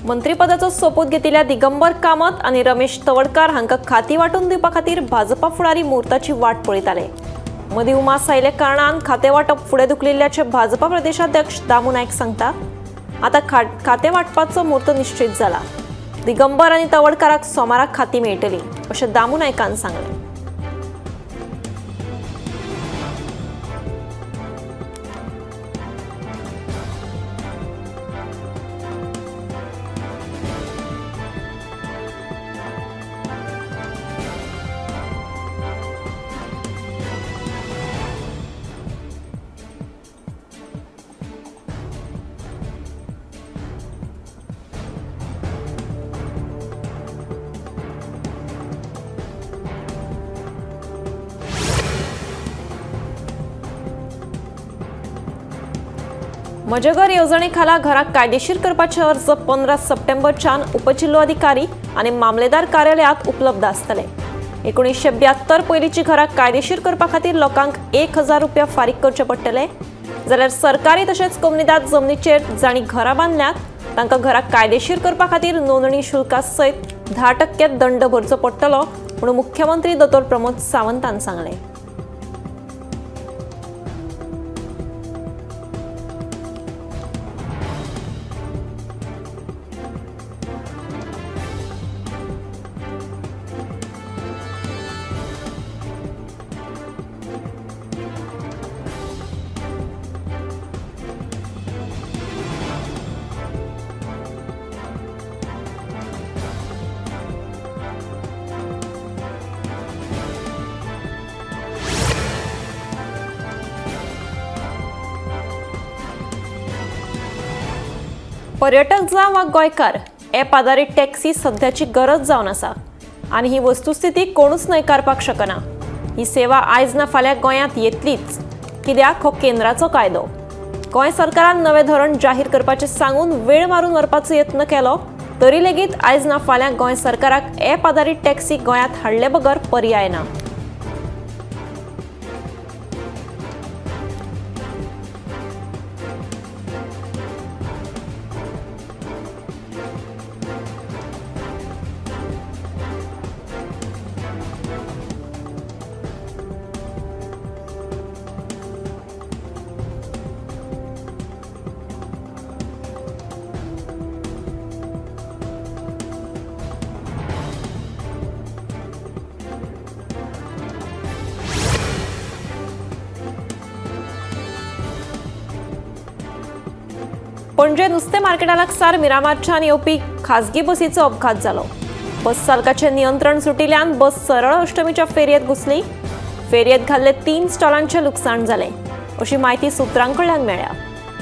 मंत्रीपदाचो सोपूत घेतिल्ल्या दिगंबर कामत आनी रमेश तवडकार हांकां खाती वांटून दिवपा खातीर भाजपा फुडारी मुहूर्ताची वाट पळयताले। मदीं उमास आयिल्ल्या कारणान खातें वांटप फुडें धुकलिल्ल्याचें भाजपा प्रदेशाध्यक्ष दामू नायक सांगता। आतां खातें वांटपाचो मुहूर्त निश्चित जाला। दिगंबर आनी तवडकाराक सोमाराक खाती मेळटली अशें दामू नायकान सांगलें। म्हजें घर येवजणे खाला घराक कायदेशीर करपाचे अर्ज 15 सप्टेंबरच्यान उपजिल्लोधिकारी आनी मामलेदार कार्यालयात उपलब्ध आसतले। 1972 पयलींची घरां कायदेशीर करपा खातीर लोकांक 1000 रुपया फारीक करचे पडटले। जाल्यार सरकारी तशेंच कोमुनिदाद जमनीचेर जांणी घरां बांदल्यात तांकां घरां कायदेशीर करपा खातीर नोंदणी शुल्का सयत 10% दंड भरचो पडटलो म्हणून मुख्यमंत्री दोतोर प्रमोद सावंतान सांगलें। पर्यटक जावं वा गोंयकार ॲप आदारीत टॅक्सी सध्याची गरज जावन आसा आनी ही वस्तुस्थिती कोणूच न्हयकारपाक शकना। ही सेवा आयज ना फाल्यां गोंयांत येतलीच, कित्याक हो केंद्राचो कायदो। गोंय सरकारान नवें धोरण जाहीर करपाचें सांगून वेळ मारून व्हरपाचो यत्न केलो तरी लेगीत आयज ना फाल्यां गोंय सरकाराक ॲप आदारीत टॅक्सी गोंयांत हाडले बगर पर्याय ना। पणजे नुस्तें मार्केटा लागसार मिरामारच्यान येवपी खाजगी बसीचो अपघात जालो। बस चालकाचें नियंत्रण सुटिल्ल्यान बस सरळ अष्टमीच्या फेरयेंत घुसली। फेरयेंत घाल्ले 3 स्टॉलांचें लुकसाण जालें अशी म्हायती सुत्रां कडल्यान मेळ्ळ्या।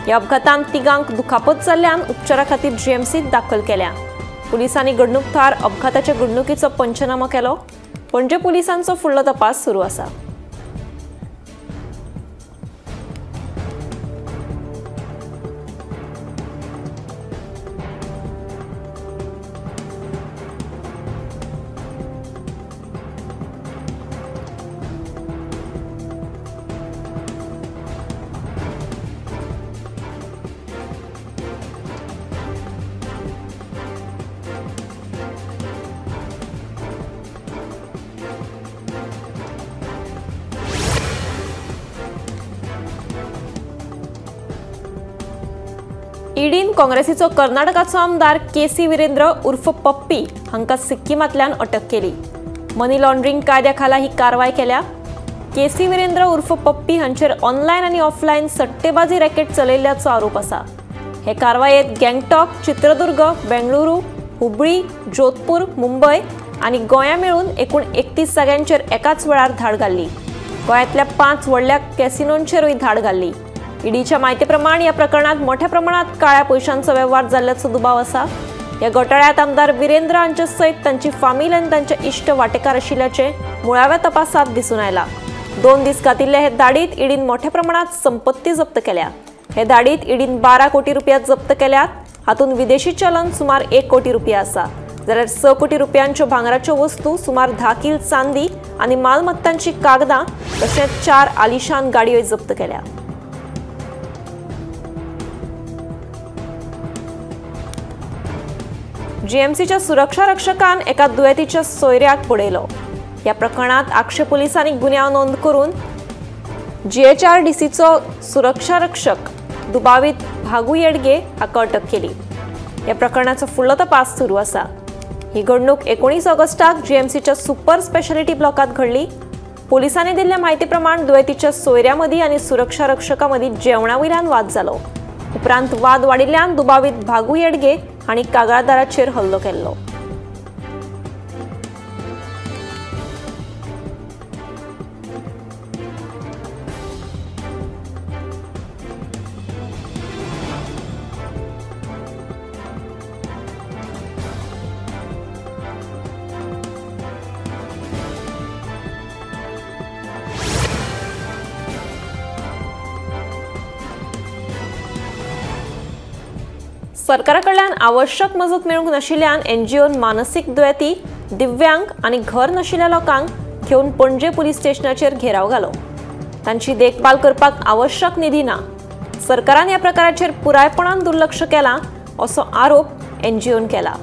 ह्या अपघातांत तिगांक दुखापत जाल्ल्यान उपचारा खातीर जीएमसींत दाखल केल्या। पुलिसांनी घडणूक थळार अपघाताच्या घडणुकीचो पंचनामो केलो। पणजे पुलिसांचो फुडलो तपास सुरू आसा। ईडीन काँग्रेसीचो कर्नाटकाचो आमदार केसी विरेंद्र उर्फ पप्पी हांकां सिक्किमांतल्यान अटक केली। मनी लॉन्ड्रिंग कायद्या खाला ही कारवाय केल्या। केसी विरेंद्र उर्फ पप्पी हांचेर ऑनलायन आनी ऑफलायन सट्टेबाजी रॅकेट चलयल्ल्याचो आरोप आसा। हे कारवायेत गँगटॉक, चित्रदुर्ग, बेंगळुरू, हुबळी, जोधपूर, मुंबय आनी गोंया मेळून एकूण 31 जाग्यांचेर एकाच वेळार धाड घाल्ली। गोंयांतल्या 5 व्हडल्या कॅसिनोंचेरूय धाड घाल्ली। ईडीच्या म्हायती प्रमाण या प्रकरणात मोठ्या प्रमाणात काळ्या पैशांचो व्यवहार जाल्ल्याचो दुबाव आसा। या घोटाळ्यात आमदार विरेंद्र हांचे सयत तांची फामील आनी तांचे इश्ट वाटेकार आशिल्ल्याचें मुळाव्या तपासात दिसून आयला। 2 दीस घातिल्ले हे धाडीत ईडीन मोठ्या प्रमाणात संपत्ती जप्त केल्या। हे धाडीत ईडीन 12 कोटी रुपया जप्त केल्यात। हातूंत विदेशी चलन सुमार 1 कोटी रुपया आसा, जाल्यार 6 कोटी रुपयांच्यो भांगराच्यो वस्तू, सुमार 10 किल चांदी आनी मालमत्तांची कागदां तशेंच 4 आलिशान गाडयो जप्त केल्या। जीएमसीच्या सुरक्षा रक्षकान एका दुयेंतीच्या सोयऱ्याक बडयलो. ह्या प्रकरणात आक्षे पोलिसांनी गुन्यांव नोंद करून जीएचआरडीसीचो सुरक्षा रक्षक दुबावीत भागू येडगे हाका अटक केली. ह्या प्रकरणाचो फुडलो तपास सुरू आसा. ही घडणूक 19 ऑगस्टाक जीएमसीच्या सुपर स्पेशालिटी ब्लॉकात घडली. पोलिसांनी दिल्ल्या म्हायती प्रमाण दुयेंतीच्या सोयऱ्या मदीं आनी सुरक्षा रक्षका मदीं जेवणा वयल्यान वाद जालो. उपरांत वाद वाडिल्ल्यान दुबावीत भागू येडगे हांणी कागाळदाराचेर हल्लो केल्लो. सरकारा कडल्यान आवश्यक मजत मेळूंक नाशिल्ल्यान एनजीओन मानसीक दुयेंती, दिव्यांग आनी घर नाशिल्ल्या लोकांक घेवन पणजे पुलीस स्टेशनाचेर घेराव घालो. तांची देखभाल करपाक आवश्यक निधी ना. सरकारान ह्या प्रकाराचेर पुरायपणान दुर्लक्ष केलां असो आरोप एनजीओन केला.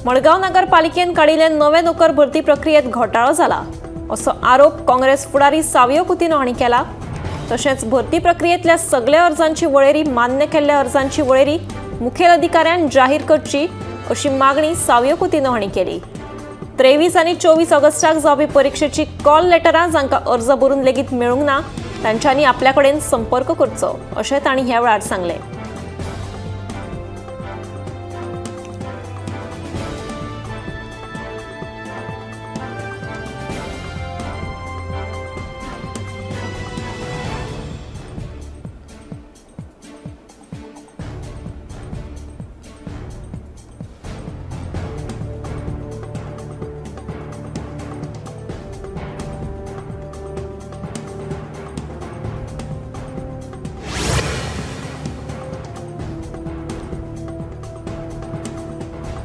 मडगांव नगरपालिकेन काडिल्ले नवे नोकर भरती प्रक्रियेत घोटाळो जाला असो आरोप काँग्रेस फुडारी सावियो कुतिन्हो हांणी केला. तशेंच भरती प्रक्रियेंतल्या सगळ्या अर्जांची वळेरी मान्य केल्ल्या अर्जांची वळेरी मुखेल अधिकाऱ्यान जाहीर करची अशी मागणी सावियो कुतिन्हो हांणी केली. 23 आनी 24 ऑगस्टाक जावपी परिक्षेची कॉल लेटरां जांकां अर्ज भरून लेगीत मेळूंक ना तांच्यांनी आपल्या कडेन संपर्क करचो अशें तांणी ह्या वेळार सांगलें.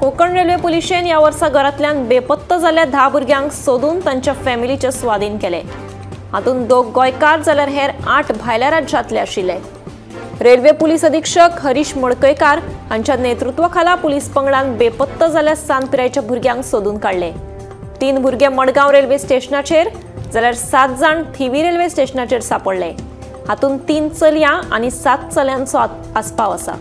कोकण रेल्वे पुलिशेन ह्या वर्सा घरांतल्यान बेपत्त जाल्ल्या 10 भुरग्यांक सोदून तांच्या फॅमिलीचे स्वाधीन केले. हातूंत 2 गोंयकार जाल्यार हेर 8 भायल्या राज्यांतले आशिल्ले. रेल्वे पुलीस अधीक्षक हरीश मडकयकार हांच्या नेतृत्वाखाला पुलीस पंगडान बेपत्त जाल्ल्या 7 पिरायेच्या भुरग्यांक सोदून काडले. 3 भुरगे मडगांव रेल्वे स्टेशनाचेर जाल्यार 7 जाण थिवी रेल्वे स्टेशनाचेर सांपडले. हातूंत 3 चलयां आनी 7 चल्यांचो आस्पाव आसा.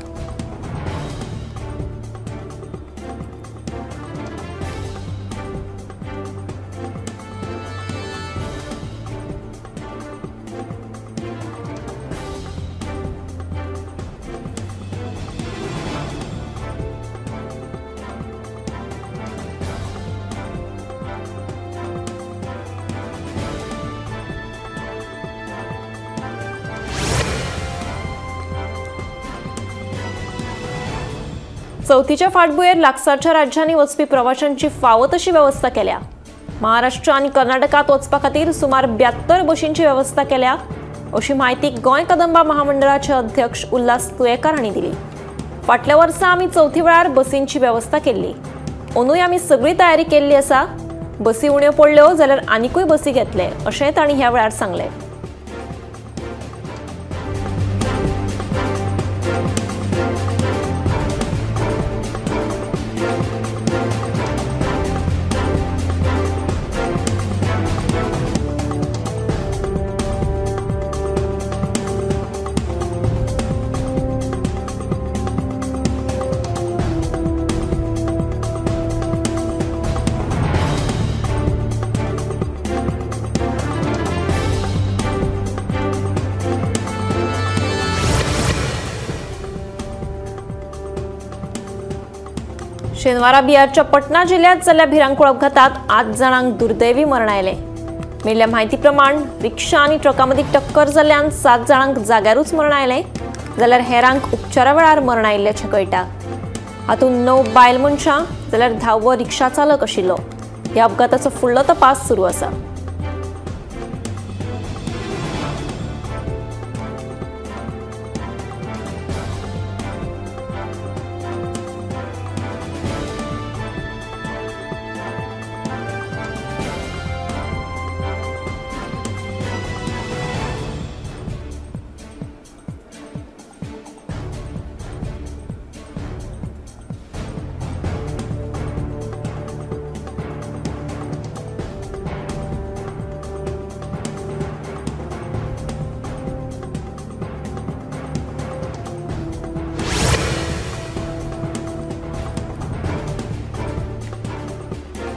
चवथीच्या फाटभुंयेर लागसारच्या राज्यांनी वचपी प्रवाशांची फावो तशी वेवस्था केल्या. महाराष्ट्र आनी कर्नाटकांत वचपा खातीर सुमार 72 बशींची वेवस्था केल्या अशी म्हायती गोंय कदंबा महामंडळाचे अध्यक्ष उल्हास तुयेकार हांणी दिली. फाटल्या वर्सा आमी चवथी वेळार बसींची वेवस्था केल्ली. अंदूय आमी सगळी तयारी केल्ली आसा. बसी उण्यो पडल्यो जाल्यार आनिकूय बसी घेतले अशें तांणी ह्या वेळार सांगलें. शेनवारा बिहारच्या पटना जिल्ह्यात जाल्ल्या भिरांकूळ अपघातात 8 जाणांक दुर्दैवी मरण आयलें। मेळिल्ल्या म्हायती प्रमाण रिक्षा आनी ट्रका मदीं टक्कर जाल्ल्यान 7 जाणांक जाग्यारूच मरण आयलें, जाल्यार हेरांक उपचारा वेळार मरण आयिल्ल्याचें कळटा। हातूंत 9 बायल मनशां जाल्यार 10वो रिक्षा चालक आशिल्लो। ह्या अपघाताचो फुडलो तपास सुरू आसा।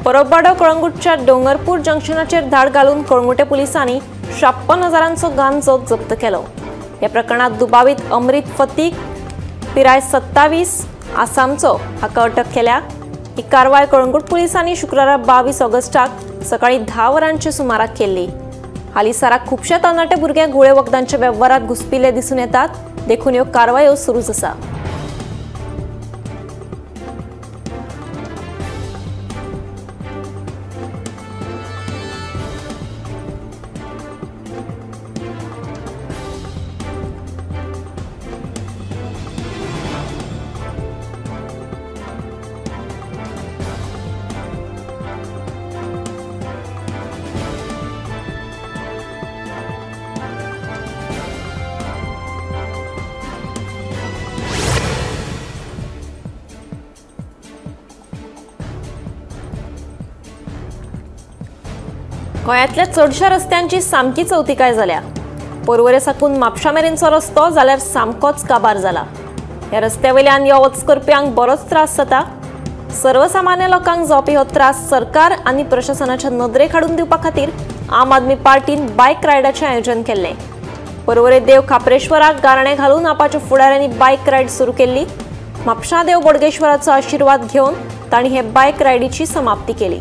परबवाडो कळंगूटच्या डोंगरपूर जंक्शनाचेर धाड घालून कळंगूटे पुलिसांनी 56 हजारांचो गांजो जप्त केलो। ह्या प्रकरणात दुबावीत अमृत फतीक पिराय 27 आसामचो हाका अटक केल्या। ही कारवाय कळंगूट पुलिसांनी शुक्रारा 22 ऑगस्टाक सकाळी 10 वरांच्या सुमाराक केल्ली। हालींसराक खुबशे तरणाटे भुरगे घुळे वखदांच्या वेव्हारात घुसपिल्ले दिसून येतात, देखून ह्यो कारवायो सुरूच आसा। गोंयांतल्या चडशा रस्त्यांची सामकी चवतिकाय जाल्या। पोरवरे साकून म्हापशा मेरेनचो रस्तो जाल्यार सामकोच काबार जाला। ह्या रस्त्या वयल्यान यो वच करप्यांक बरोच त्रास जाता। सर्वसामान्य लोकांक जावपी हो त्रास सरकार आनी प्रशासनाच्या नदरेक हाडून दिवपा खातीर आम आदमी पार्टीन बायक रायडाचें आयोजन केल्लें। पोरवरे देव खाप्रेश्वराक गाराणें घालून आपाच्या फुडाऱ्यांनी बायक रायड सुरू केल्ली। म्हापशा देव बोडगेश्वराचो आशिर्वाद घेवन तांणी हे बायक रायडीची समाप्ती केली।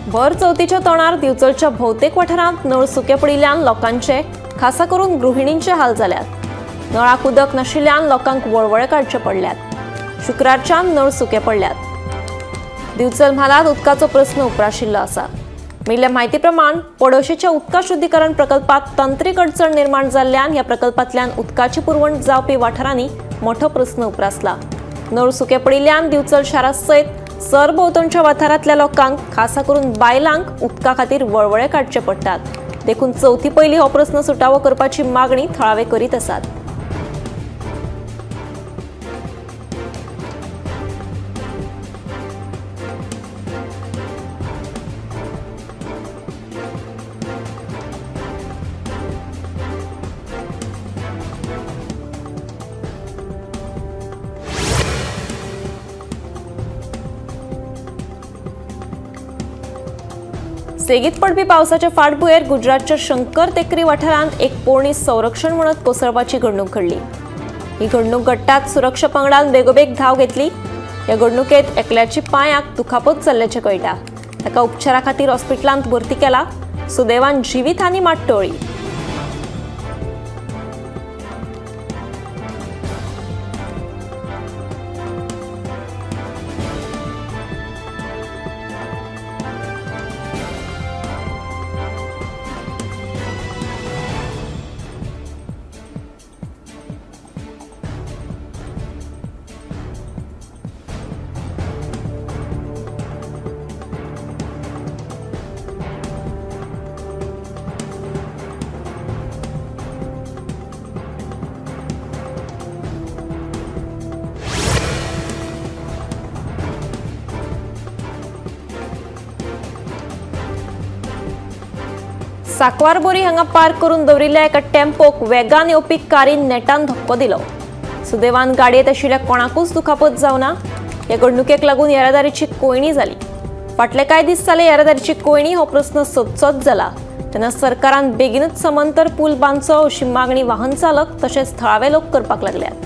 भर चवथीच्या तोंडार दिवचलच्या भोवतेक वाठारांत नळ सुके पडिल्ल्यान लोकांचे खासा करून गृहिणींचे हाल जाल्यात। नळाक उदक नाशिल्ल्यान लोकांक वळवळे काडचे पडल्यात। शुक्रारच्यान नळ सुके पडल्यात। दिवचल म्हालांत उदकाचो प्रस्न उप्राशिल्लो आसा। मेळिल्ल्या म्हायती प्रमाण पडोशेच्या उदका शुद्धीकरण प्रकल्पात तंत्रीक अडचण निर्माण जाल्ल्यान ह्या प्रकल्पांतल्यान उदकाची पुरवण जावपी वाठारांनी मोठो प्रस्न उप्रासला। नळ सुके पडिल्ल्यान दिवचल शारा सयत सरभोंवतणच्या वाठारांतल्या लोकांक खासा करून बायलांक उदका खातीर वळवळे काडचे पडटात। देखून चवथी पयलीं हो प्रस्न सुटावो करपाची मागणी थळावे करीत आसात। सेगीत पडपी पावसाच्या फाटभुंयेर गुजरातच्या शंकर टेकरी वाठारांत एक पोरणी संरक्षण म्हणत कोसळपाची घडणूक घडली। ही घडणूक घडटात सुरक्षा पंगडान बेगोबेग धांव घेतली। ह्या घडणुकेत एकल्याची पांयाक दुखापत जाल्ल्याचें कळटा। ताका उपचारा खातीर हॉस्पिटलांत भरती केला। सुदैवान जिवीत हानी मात टळ्ळी। साकवारबोरी हांगा पार्क करून दवरिल्ल्या एका टेम्पोक वेगान येवपी कारीन नेटान धक्को दिलो। सुदैवान गाडयेंत आशिल्ल्या कोणाकूच दुखापत जावना। ह्या घडणुकेक लागून येरादारीची कोंयडी जाली। फाटले कांय दीस जाले येरादारीची कोंयडी हो प्रस्न सदचोच जाला। तेन्ना सरकारान बेगीनच समांतर पूल बांदचो अशी मागणी वाहन चालक तशेंच थळावे लोक करपाक लागल्यात।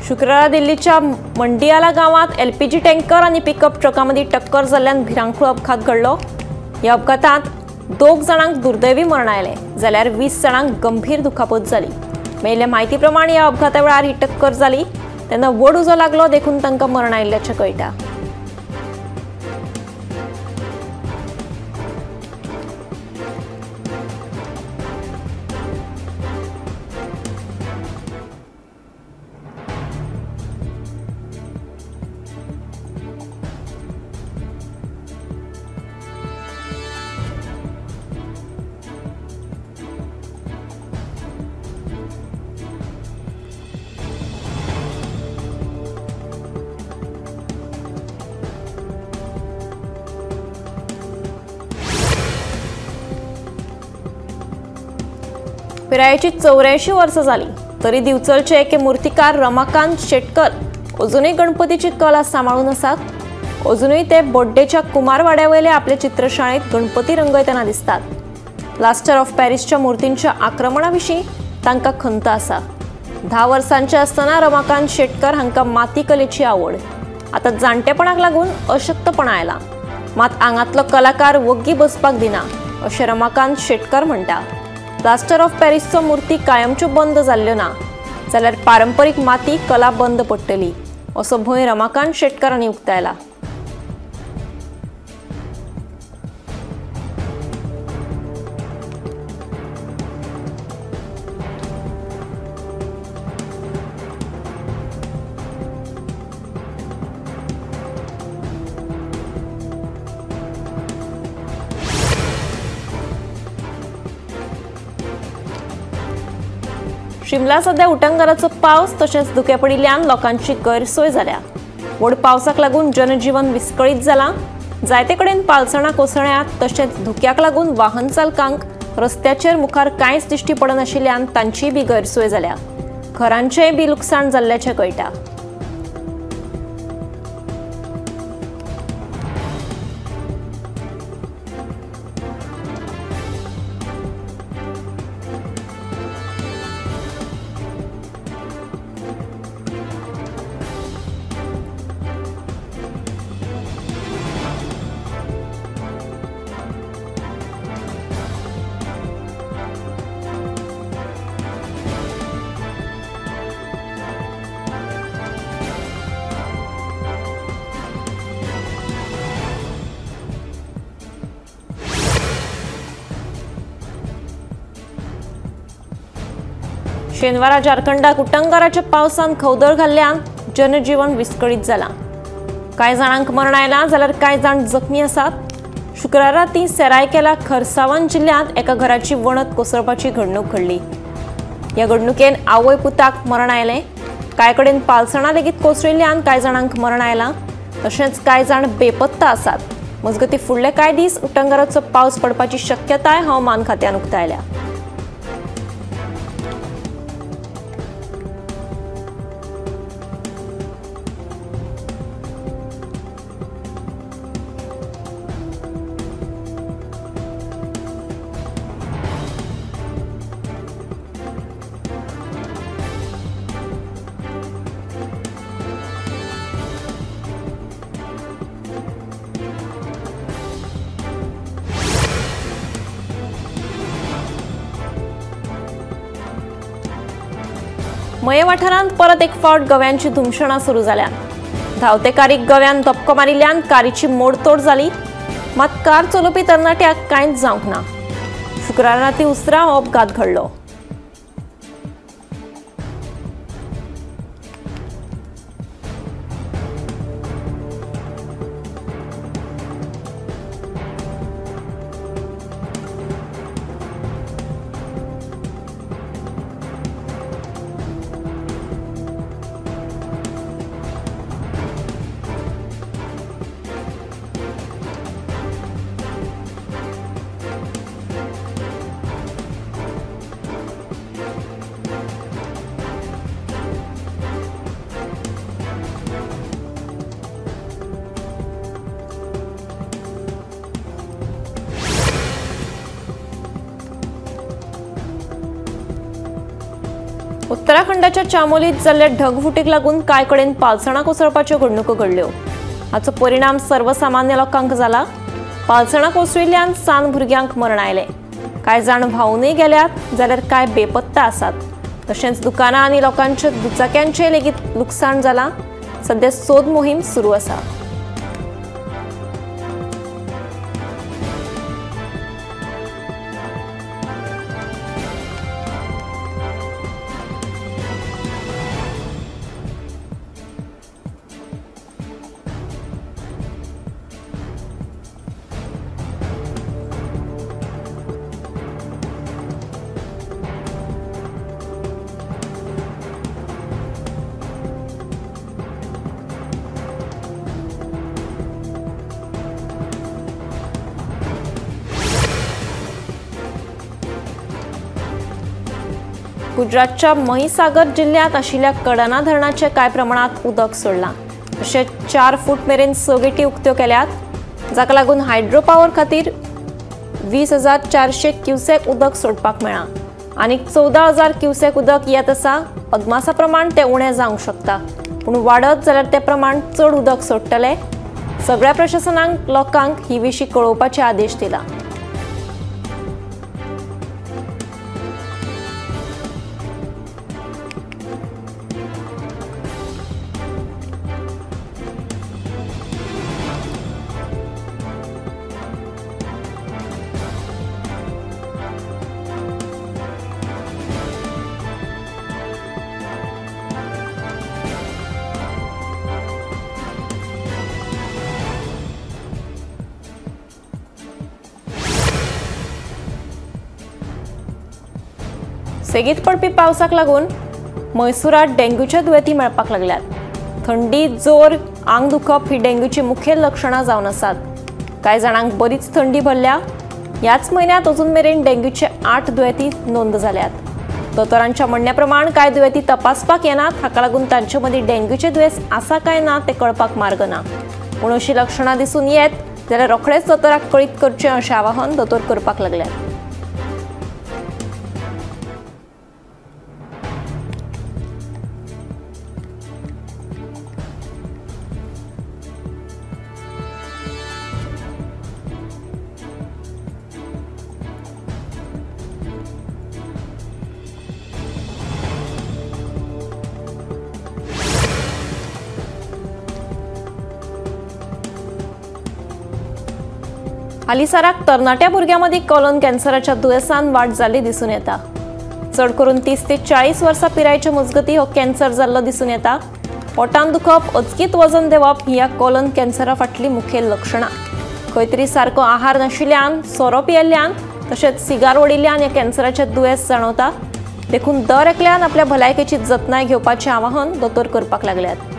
शुक्रारा दिल्लीच्या मंडियाला गावात एलपीजी टँकर आणि पिकअप ट्रकामध्ये टक्कर जाल्ल्यान भिरांकूळ अपघात घडलो। ह्या अपघातात 2 जाणांक दुर्दैवी मरण आयलें जाल्यार 20 जाणांक गंभीर दुखापत जाली। मेळिल्ल्या म्हायती प्रमाण ह्या अपघाता वेळार ही टक्कर जाली तेन्ना व्हड उजो लागलो देखून तांकां मरण आयिल्ल्याचें कळटा। पिरायेची 84 वर्सां जाली तरी दिवचलचे एके मूर्तिकार रमाकांत शेटकर अजूनय गणपतीची कला सांबाळून आसात। अजूनय ते बोड्डेच्या कुमारवाड्यावयले आपले चित्रशाळेत गणपती रंगयतना दिसतात। प्लास्टर ऑफ पॅरिसच्या मूर्तींच्या आक्रमणा विशीं तांकां खंत आसा। 10 वर्सांचे आसतना रमाकांत शेटकर हांकां माती कलेची आवड। आतां जाणटेपणाक लागून अशक्तपणा आयला, मात आंगांतलो कलाकार वग्गी बसपाक दिना अशें रमाकांत शेटकर म्हणटा। प्लास्टर ऑफ पॅरिसचो मूर्ती कायमच्यो बंद जाल्ल्यो ना जाल्यार पारंपरीक माती कला बंद पडटली असो भंय रमाकांत शेटकर हांणी उक्तायला। शिमला सध्या उटंगाराचो पावस तशेंच धुकें पडिल्ल्यान लोकांची गैरसोय जाल्या। व्हड पावसाक लागून जनजीवन विस्कळीत जालां। जायते कडेन पालसणां कोसळ्यांत तशेंच धुक्याक लागून वाहन चालकांक रस्त्याचेर मुखार कांयच दिश्टी पडनाशिल्ल्यान तांचीय बी गैरसोय जाल्या। घरांचेंय बी लुकसाण जाल्ल्याचें कळटा। शेनवारा झारखंडाक उटंगाराच्या पावसान खवदळ घाल्ल्यान जनजीवन विस्कळीत जालां। कांय जाणांक मरण आयलां जाल्यार कांय जाण जखमी आसात। शुक्रारा ती सेरायकेला खरसावन जिल्ल्यांत एका घराची वणत कोसळपाची घडणूक घडली। ह्या घडणुकेन आवय पुताक मरण आयलें। कांय कडेन पालसणां लेगीत कोसळिल्ल्यान कांय जाणांक मरण आयलां तशेंच कांय जाण बेपत्ता आसात। मजगतीं फुडले कांय दीस उटंगाराचो पावस पडपाची शक्यताय हवामान खात्यान उक्तायल्या। मये वाठारांत परत एक फावट गव्यांची धुमशणां सुरू जाल्यात। धांवते कारीक गव्यान धपको मारिल्ल्यान कारीची मोडतोड जाली, मात कार चलोवपी तरणाट्याक कांयच जावंक ना। शुक्रारा राती उसरां हो अपघात घडलो। उत्तराखंडाच्या चामोलीत जाल्ल्या ढगफुटीक लागून कांय कडेन पालसणां कोसळपाच्यो घडणुको घडल्यो। हाचो परिणाम सर्वसामान्य लोकांक जाला। पालसणां कोसळिल्ल्यान सान भुरग्यांक मरण आयलें। कांय जाण व्हांवूनय गेल्यात जाल्यार कांय बेपत्ता आसात। तशेंच दुकानां आनी लोकांच्या दुचाक्यांचें लेगीत लुकसाण जालां। सध्या सोद मोहीम सुरू आसा। गुजरातच्या महिसागर जिल्ह्यात आशिल्ल्या कडना धरणाचे कांय प्रमाणात उदक सोडलां। तशेंच 4 फूट मेरेन 6 गेटी उक्त्यो केल्यात, जाका लागून हायड्रो पावर खातीर 20,400 क्युसेक उदक सोडपाक मेळ्ळां। आनीक 14,000 क्युसेक उदक येत आसा। अदमासा प्रमाण तें उणें जावंक शकता, पूण वाडत जाल्यार ते प्रमाण चड उदक सोडटले। सगळ्या प्रशासनांक लोकांक ही विशीं कळोवपाचे आदेश दिला। सेगीत पडपी पावसाक लागून म्हैसूरात डेंग्यूच्या दुयेंती मेळपाक लागल्यात। थंडी, जोर, आंग दुखप ही डेंग्यूची मुखेल लक्षणां जावन आसात। कांय जाणांक बरीच थंडी भरल्या। ह्याच म्हयन्यांत अजून मेरेन डेंग्यूचे 8 दुयेंती नोंद जाल्यात। दोतोरांच्या म्हणण्या प्रमाण कांय दुयेंती तपासपाक येनात, हाका लागून तांचे मदीं डेंग्यूचे दुयेंस आसा काय ना तें कळपाक मार्ग ना। पूण अशी लक्षणां दिसून येत जाल्यार रोखडेच दोतोराक कळीत करचें अशें आवाहन दोतोर करपाक लागल्यात। हालींसराक तरणाट्या भुरग्यां मदीं कोलन कॅन्सराच्या दुयेंसान वाड जाल्ली दिसून येता। चड करून 30 ते 40 वर्सां पिरायेच्या मजगतीं हो कॅन्सर जाल्लो दिसून येता। पोटान दुखप, अचकीत वजन देंवप ही ह्या कोलन कॅन्सरा फाटलीं मुखेल लक्षणां। खंय तरी सारको आहार नाशिल्ल्यान, सोरो पियेल्ल्यान तशेंच सिगार ओडिल्ल्यान ह्या कॅन्सराचें दुयेंस जाणवता। देखून दर एकल्यान आपल्या भलायकेची जतनाय घेवपाचें आवाहन दोतोर करपाक लागल्यात।